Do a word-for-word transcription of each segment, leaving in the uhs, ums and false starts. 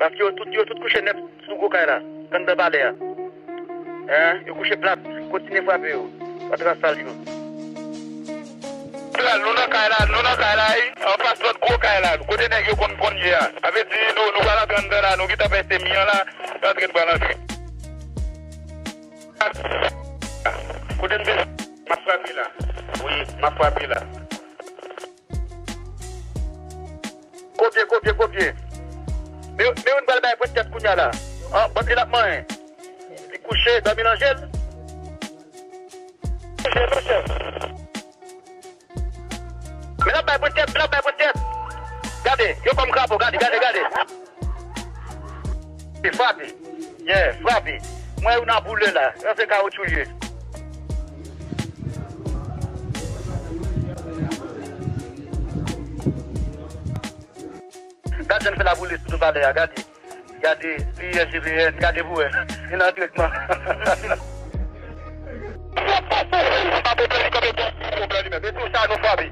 Paske yo tout, yo tout kouche nèt sou gwo kay la, anndan palè a. Hein? Yo kouche plat, kontinye frape yo. Pa tras sal yo. La, nou nan kay la, nou nan kay la, wi. Anfas lòt gwo kay la, kote nèg yo konn, konn ye a. Sa vle di, nou, nou pral antre anndan la, nou gentan fè semi an la, nou antre, nou pral antre. Kote m te, m ap frape la. Wi, m ap frape la. Kopye, kopye, kopye. Men, men youn pral bay pwent tèt kounya la. An, bandi l ap manyen. Li kouche, dòmi nan je l. Kouche, kouche. Men l ap bay pwent tèt, men l ap bay pwent tèt. Gade, yo kòm krapo, gade, gade, gade. Li frape. Yeah, frape. Mwen, youn ap boule la. Sa se kawoutchou l ye. Gad jan l fè lapolis sou palè a, gade. Gade, li ye G V N, gade pou wè. Li nan tretman. E tou sa nou frape.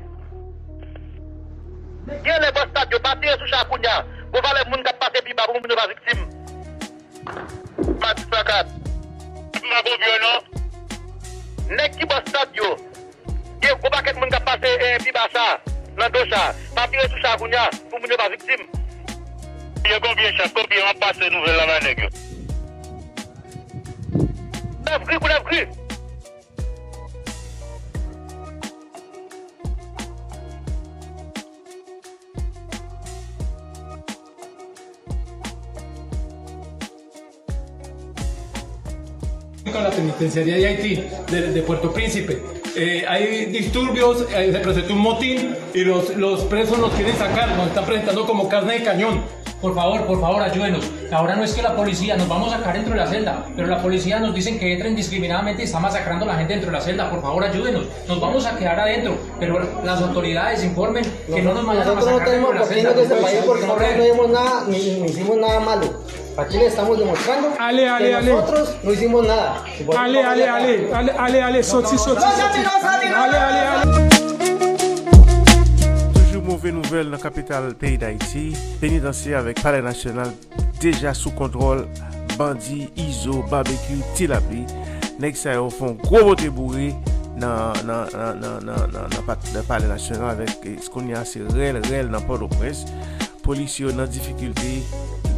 Genlè bòs stad yo pa tire sou cha kounya. Gon valè moun k ap pase pi ba pou moun yo pa viktim. Mati Sakat. M pa konprann non. Nèg ki bò stad yo. Gen gwo pakèt moun k ap pase, eh, pi ba cha, nan do cha. Pa vire sou cha kounya, pou moun yo pa viktim. Yo konbyen chat, konbyen w ap pase nouvèl la bay nèg yo? Koulèv gri, koulèv gri. Con la penitenciaría de Haití, de, de Puerto Príncipe. Eh, hay disturbios, eh, se presentó un motín y los, los presos nos quieren sacar, nos están presentando como carne de cañón. Por favor, por favor, ayúdenos. Ahora no es que la policía, nos vamos a quedar dentro de la celda, pero la policía nos dicen que entra indiscriminadamente y está masacrando a la gente dentro de la celda. Por favor, ayúdenos. Nos vamos a quedar adentro, pero las autoridades informen que no nos vayan a masacrar dentro de la celda. Nosotros no tenemos por qué irnos de este país porque nosotros no hicimos nada, ni, ni hicimos nada malo. Aquí le estamos demostrando que nosotros no hicimos nada. Ale, ale, ale, ale, ale, ale, soti, soti, soti. Ale, ale, ale. Toujou move nouvèl nan kapital peyi Dayiti, penitansye avèk Palè Nasyonal deja sou kontwòl bandi Izo, Babekyou, Ti Lapli. Nèg sa yo fè yon gwo bote boure nan, nan, nan, nan, nan, nan, nan pat-, nan Palè Nasyonal avèk, eh, kounye a se rèl, rèl nan Pòtoprens. Polis yo nan difikilte,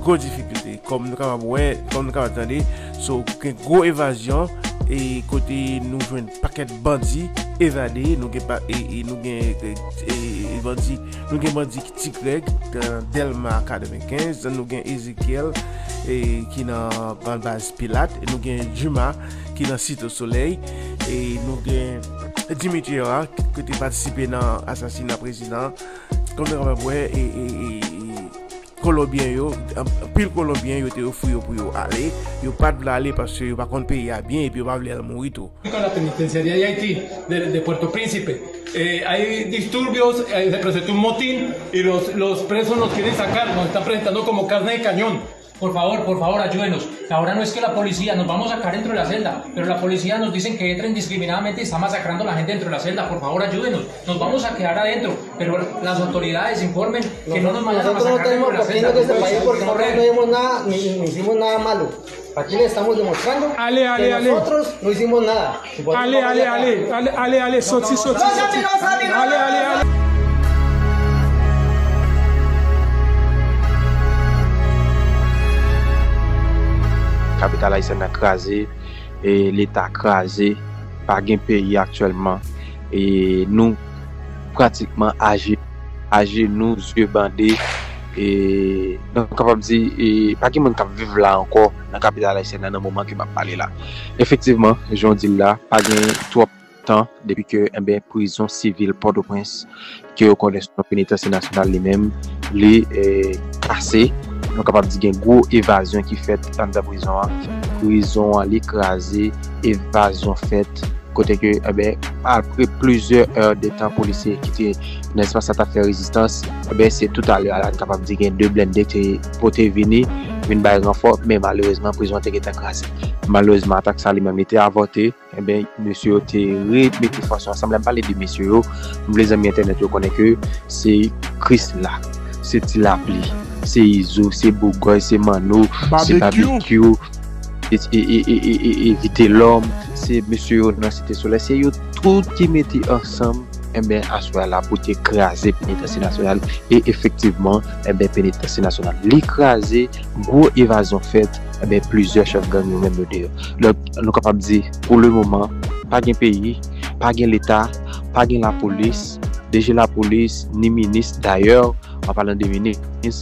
gwo difikilte. Kòm nou kapab wè, kòm nou kapab tande, so, gen gwo evazyon, e kote nou jwenn pakèt bandi evade, nou gen pa, e, e nou gen, e, e, e bandi, nou gen bandi Ti Grèg, nan Dèlma katrevenkenz, nou gen Ezekyèl, e, ki nan, nan baz Pilat, e nou gen Juma, ki nan Site Solèy, e nou gen Dimitri Ora, ki te patisipe nan asasina prezidan, kòm nou kapab wè, e, e, e, e, Kolonbyen yo, anpil Kolonbyen yo te ofri yo pou yo ale, yo pa t vle ale paske yo pa konn peyi a byen epi yo pa vle al mouri tou. Con la penitenciaría de Haití, de, de Puerto Príncipe. Eh, hay disturbios, eh, se presentó un motín y los, los presos nos quieren sacar, nos están presentando como carne de cañón. Por favor, por favor, ayúdenos. Ahora no es que la policía, nos vamos a quedar dentro de la celda, pero la policía nos dicen que entra indiscriminadamente y está masacrando a la gente dentro de la celda. Por favor, ayúdenos. Nos vamos a quedar adentro, pero las autoridades informen que no nos vayan a masacrar dentro de la celda. Nosotros no tenemos por qué irnos de este país porque nosotros no hicimos nada, ni, ni hicimos nada malo. Aquí le estamos demostrando que nosotros no hicimos nada. Ale, ale, ale, ale, ale, ale, soti, soti, soti. Ale, ale, ale. Kapital ayisyèn nan kraze, e Leta kraze, pa gen peyi aktyèlman. E nou pratikman aji ajenou, zye bande, e nou kapab di, e pa gen moun k ap viv la ankò nan kapital ayisyèn nan, nan moman ke m ap pale la. Efektivman, jan w di l la, pa gen twòp tan depi ke, enben, prizon sivil Pòtoprens, ke yo konnen sou non Penitansye Nasyonal li menm, li, e, kase. Nou kapab di gen gwo evazyon ki fèt anndan prizon an. Prizon an, li kraze, evazyon fèt. Kote ke, enben, apre plizyè è de tan polisye ki te nan espas la t ap fè rezistans, enben, se toutalè a la, n kapab di gen de blende ki te pote vini, vin bay ranfò, men malerezman, prizon an te gentan kraze. Malerezman, atak sa li menm, li te avòte, enben, mesye yo te remete fòs yo ansanm. Lè m pale de mesye yo, m vle zanmi entènèt yo konnen ke se Krisla. se Ti Lapli, se Izo, se Bougòy, se Manno, se Babekyou, se, e, e, e, e, e, e Vitelòm, se mesye yo nan Site Solèy, se yo tout ki mete ansanm, enben, aswè a la pou te kraze Penitansye Nasyonal. E efektivman, enben, Penitansye Nasyonal, li kraze, gwo evazyon fèt, enben, plizyè chèf gang yo menm yo deyò. Donk, nou kapab di, pou le moman, pa gen peyi, pa gen leta, pa gen lapolis, D G lapolis, ni minis, dayè, an palan de minis,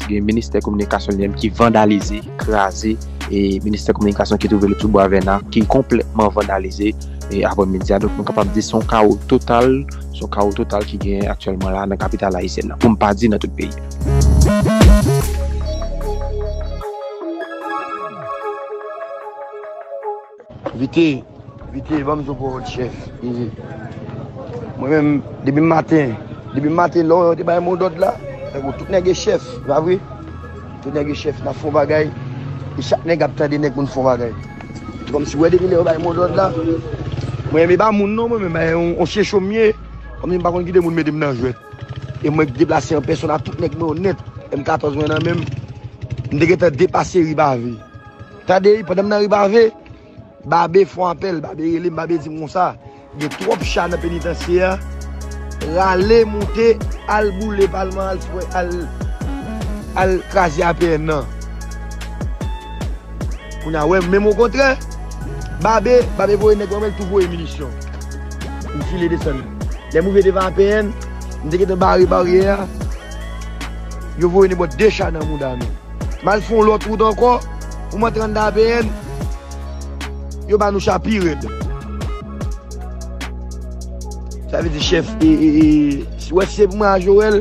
gen ministè kominikasyon li menm ki vandalize, kraze, e ministè kominikasyon ki twouve l sou Bwa Vèna, ki konplètman vandalize, e aprèmidi a. Donk, nou kapab di se yon kawo total, se yon kawo total ki genyen aktyèlman la nan kapital ayisyèn nan, pou m pa di nan tout peyi a. Vite, vite, ban m di w pawòl chèf. Mwen menm, depi maten, depi maten, lè yo te bay modòd la, tankou tout nèg e chèf, pa vre? Tout nèg e chèf, n ap fè yon bagay, e chak nèg ap tande nèg pou n fè yon bagay. Kòmsi, wè, depi lè yo bay modòd la, mwen menm, e pa moun non, mwen menm, e yon, yon checho m ye, kòmsi m pa konn kite moun mete m nan jwèt. E mwen k deplase an pèsòn ak tout nèg mwen yo nèt, M katòz mwen nan men m, m te gentan depase Ribave. Tande, pandan m nan Ribave, Babe fè yon apèl, Babe rele m, Babe di m konsa, gen twòp cha nan penitansye a, rale, moute, al boule palman, al fwe, al, al kraze A P N nan. Kounye a, wè, menm okontrè, Babe, Babe voye nèg ban mwen, l tou voye minisyon. M file desann. Lè m rive devan A P N, m te gentan bare baryè a. Yo voye nenpòt de cha nan mouda nou. M al fè yon lòt wout ankò pou m antre anndan A P N. Yo ba nou cha pi rèd. Sa vle di chèf, e, e, e, si, wè, si se pou mwen a Joel,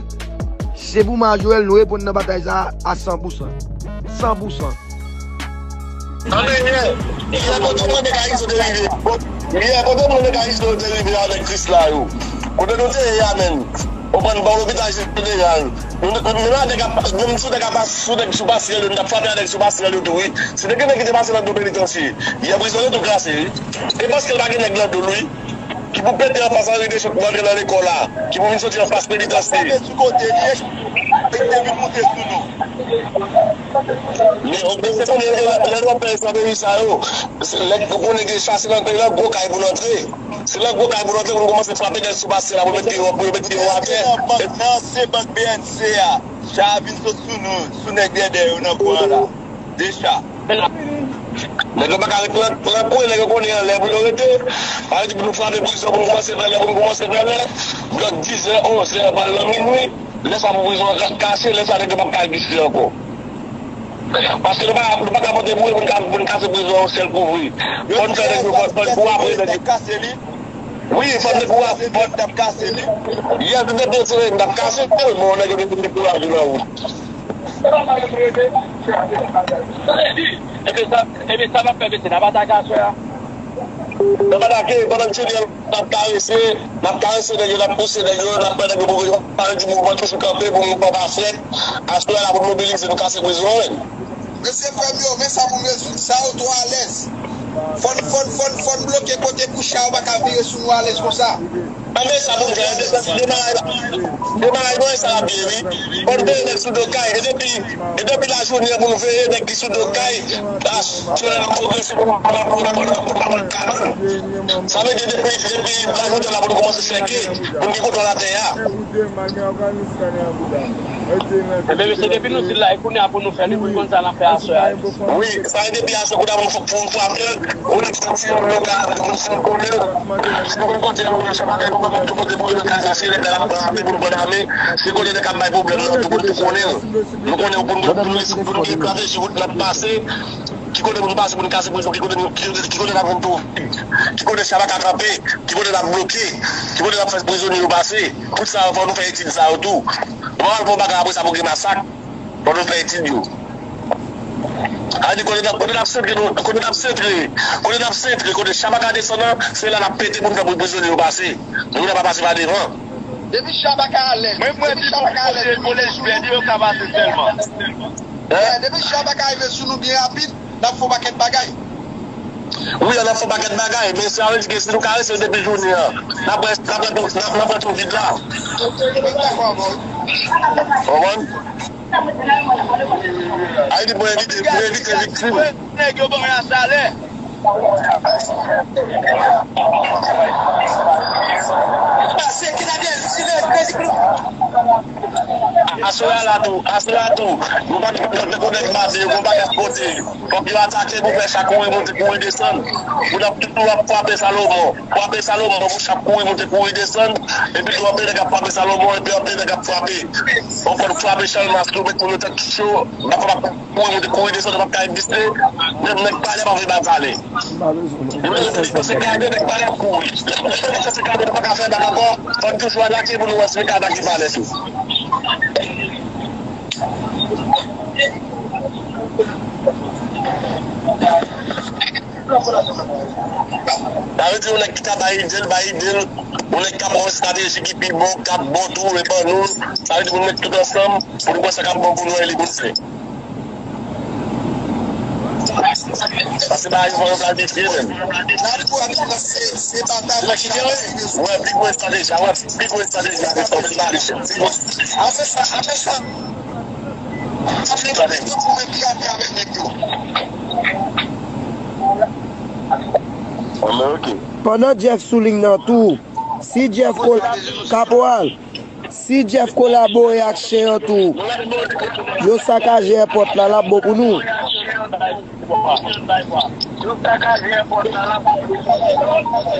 si se pou mwen a Joel, nou reponn nan batay sa a, a san pou san. San pou san. Anben, yè, yè, kote mwen Mekayizo te rive? Yè, kote mwen Mekayizo te rive avèk Krisla yo? Kote nou te ye a menm? Ou konprann, bò lopital jeneral. Nou, nou, nou la nèg ap, menm sou nèg ap, sou nèg sou pasrèl yo, nou t ap frape a nèg sou pasrèl yo tou, wi. Si te gen nèg ki te pase nan do penitansye, yè prizon yo tou kraze, wi. E paske l pa gen nèg nan do l, wi. Ki pou pete anfas Henri Deschamps pou antre nan lekòl la, ki pou vin soti anfas penitansye. Frape sou kote li, e te vin moute sou nou. Men, men se konnen lè, lè, lè nou ap fè estrateji sa yo, se lè nou konnen gen chase nan peyi la, gwo kay pou n antre. Se nan gwo kay pou n antre, pou n kòmanse frape nèg sou pasrèl la, pou yo mete yo, pou yo mete yo atè. Nan, nan, nan, se bank B N C a. Cha a vin sot sou nou, sou nèg dèdè yo nan kwen an la. De cha. Nèg yo pa ka ret nan, nan kwen, nèg yo konnen anlè pou yo rete. Sa vle di pou nou frape prizon, pou nou kòmanse vèlè, pou nou kòmanse vèlè. Blòk dizè, onzè, pral nan minui. Lè sa pou prizon an ka-, kache, lè sa nèg yo p ap ka egziste ankò. Paske nou pa, nou pa ka pote boure pou n ka, pou n kase prizon an yon sèl kou vre. Fò n fè nèg yo, fò, fò n kou apre nèg yo. Wi, fò n dekouraje, fò n t ap kase li. Yè, nou te deside n t ap kase l, men nèg yo te dekouraje nan wout. Ebyen sa, ebyen sa n ap fè, mesye, n ap atake aswè a? N ap atake, pandan n tini an, n ap karese, n ap karese nèg yo, n ap pouse nèg yo, n ap fè nèg yo pwogresan, pa di mouvman toujou kanpe pou mouvman pa fèt. Aswè a la pou n mobilize, nou kase prizon an. Mesye frè m yo, men sa pou n rezoud. Sa yo twò alèz. Fò n, fò n, fò n, fò n bloke kote kouche a, yo pa ka vire sou nou alèz konsa. Anben sa pou n fè, demaraj, demaraj mwen sa ap byen, wi. Fò n veye nèg sou do kay, e depi, e depi lajounen an pou n veye nèg ki sou do kay, aswè a n ap pwogrese pou n pa, pou n pa, pou n pa pran kabann. Sa vle di depi, depi lajounen la pou nou kòmanse sèke, pou n gen kontwòl atè a. Ebyen, mesye, depi nou di l la, e kounye a pou nou fè li, pou l konn sa l ap fè aswè a. Wi, sa vle di depi aswè, kounye a pou nou, pou nou frape l, pou nou santi yon lokal, pou nou santi yon kolè. Si nou konn kote nou ye, se bagay nou konn tout kote pou nou nan kay sa, se lè l ap frape, pou nou pran lame, se kote nèg ap bay pwoblèm nan, tout moun pou konnen l. Nou konnen pou nou, pou nou, pou nou gen estrateji wout n ap pase. Ki kote pou n pase pou n kase prizon, ki kote nou, ki, ki kote n ap jwenn tou, ki kote cha pa ka kanpe, ki kote n ap bloke, ki kote n ap fè prizonye yo pase. Tout sa yo, fò nou fè etid sa yo tou. Nou pa pral fè yon bagay apre sa pou gen masak. Fò nou fè etid yo. Sa vle di kote n ap, kote n ap sentre nou, kote n ap sentre, kote n ap sentre, kote cha pa ka desann nan, se la n ap pete pou n fè pou prizonye yo pase. Nou pa pase pa devan. Depi cha pa ka alèz, depi cha pa ka alèz, pou lespè di yo ka pase sèlman. Depi cha pa ka rive sou nou byen rapid, n ap fè yon pakèt bagay. Wi, n ap fè yon pakèt bagay, men sa vle di ke si nou karese depi jounen an, n ap wè, n ap wè tou, n ap, n ap wè tou vid la. Mwen dakò avè w. Konprann? Ayiti pou evite, pou evite viktim. Nèg yo ban mwen a salè. Aswè a la tou, aswè a tou, nou pa t kontan tankou nèg maten yo, gon bagay ap pote. Fòk yo atake pou fè cha kouri monte, kouri desann. Pou n ap toujou ap frape Salomon. Frape Salomon, pou cha kouri monte, kouri desann. Epi tou anpil nèg ap frape Salomon, epi anpil nèg ap frape. Ou konn frape Chanmas tou, met moun yo tèt cho, bafon ap kouri monte, kouri desann, yo p ap ka egziste. Menm nèg palè pa vle bay valè. Yo vle se gade nèg palè ap kouri. Se gade nou pa ka fè bak ankò, fò n toujou atake pou nou wè si nou ka atake palè tou. Sa vle di yon nèg ki ka bay ide l, bay ide l, yon nèg k ap wè yon estrateji ki pi bon, k ap bon tou, e ban nou l. Sa vle di pou nou met tout ansanm, pou nou wè sa k ap bon pou nou e li pou n fè. Paske bagay yo fò yo planifye menm. Wè, pi gwo estrateji a, wè, pi gwo estrateji a, pi gwo estrateji a. Pandan Jeff sou liy nan tou, si Jeff kol-, Kaporal, si Jeff kolabore ak chen an tou, yo sakaje èpòt la, l ap bon pou nou.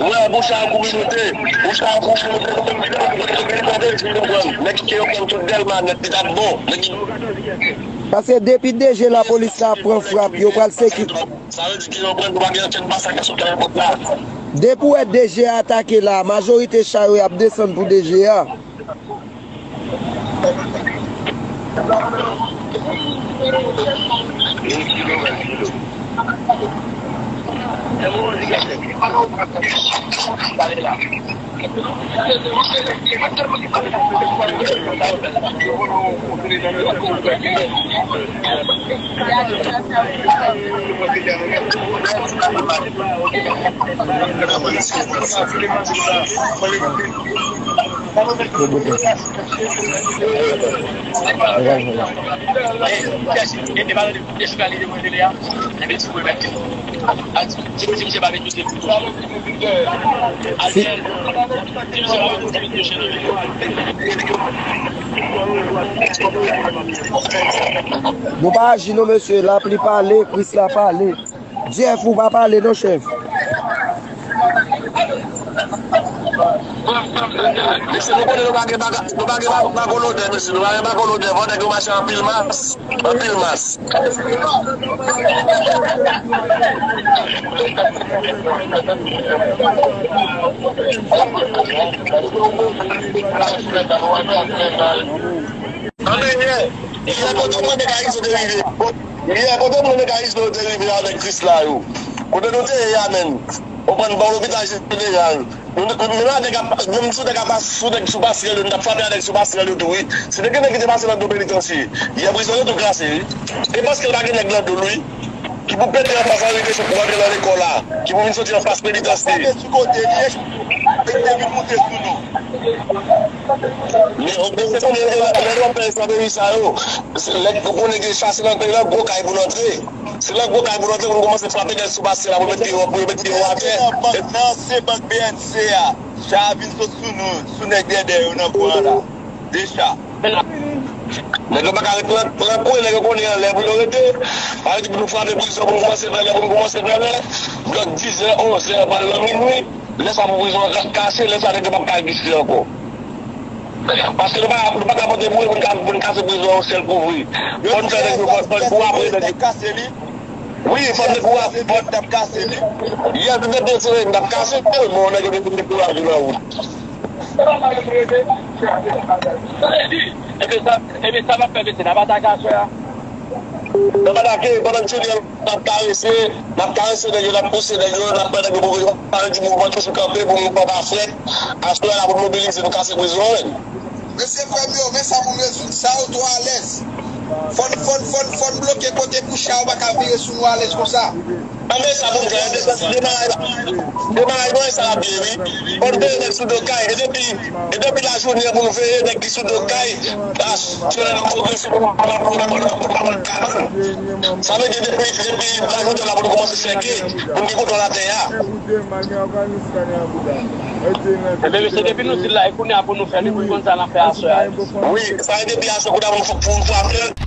Wè, bouch a kouri monte, bouch a kouri monte. Nèg ki yo konn tout Dèlma nèt, li t ap bon. Paske depi D G lapolis la ap pran frap, yo pral seki- Sa vle di ki yo pran, nou pa gen okenn masakre sou teren kot la. Depi w wè D G a atake la, majorite cha yo y ap desann pou D G a. Nou pa aji non, mesye. Lapli pale, Krisla pale. Jeff, ou pa pale non, chèf. Mesye, nou konnen nou pa gen baka-, nou pa gen ba-, bako lodè, mesye. Nou pa gen bako lodè. Fò nèg yo mache anpil mas. Anpil mas. Anben, yè, yè, kote mwen mekanisme te rive? Yè, kote mwen mekanisme yo te rive avèk Krisla yo? Kote nou te ye a menm? Ou konn bò lopital jeneral. Nou, nou, menm avèk, menm sou nèg a pas-, sou nèg sou pasrèl yo, nou t ap frape avèk sou pasrèl yo tou, wi. Si te gen nèg ki te pase nan do penitansye, yè prizon yo tou krase, wi. E paske l pa gen nèg nan do l, wi. Ki pou pete anfas anrive sou pou rantre nan lekòl la, ki pou vin soti anfas penitansye. Frape sou kote li, e te vin moute sou nou. Men, ou, ou konnen lè, lè nou ap fè estrateji sa yo, se lè ou konnen gen chase nan kay la, gwo kay pou n antre. Se lè gwo kay pou n antre, pou n kòmanse frape nèg sou pase la, pou yo met pye yo, pou yo met pye yo atè. Nan ansyen bank B N C a, cha a vin sot sou nou, sou nèg dèdè yo nan kwen an la. De cha. Nèg yo pa ka ret nan, nan kwen, nèg yo konnen anlè pou yo rete. Sa vle di pou nou frape prizon, pou nou kòmanse vèlè, pou nou kòmanse vèlè. Blòk diz è, onz è, pral nan minwi. Lè sa pou prizon an ka-, kase, lè sa nèg yo p ap ka egziste ankò. Paske nou pa, nou pa ka pote bouye pou n ka, pou n kase prizon an yon sèl kou vre. Fò n fè nèg yo, fò, fò n kou apre nèg yo. Wi, fò n kou apre, fò n t ap kase li. Yè, nou te deside n t ap kase, bon, nèg yo te fin dekouraje nan wout. Ebyen sa, ebyen sa m ap fè, mesye, n ap atake aswè a. N ap atake, pandan n fini an, n ap karese, n ap karese nèg yo, n ap pouse nèg yo, n ap fè nèg yo pwogrese. Sa vle di mouvman toujou kanpe pou mouvman pa frèt. Aswè a la pou n mobilize, nou kase prizon an. Mesye, frè m yo, men sa pou n rezoud. Sa yo twò alèz. Fò n, fò n, fò n, fò n bloke kote pou Chao pa ka vire sou nou alèz konsa. Anben sa pou n fè, demaraj la, demaraj mwen sa ap byen wi. Fò n veye nèg sou do kay, e depi, e depi lajounen pou n veye nèg ki sou do kay, asyonè nan pwogrese pou nou pa nan pwoblèm, pou nou pa nan kabann. Sa vle di depi, depi lajounen la pou nou kòmanse sèke, pou n gen kontwòl atè a. Ebyen mesye, depi nou di l la, e kounye a pou nou fè li, pou l konn sa n ap fè aswè a. Wi, sa vle di depi aswè kounye a pou nou, pou nou frape l.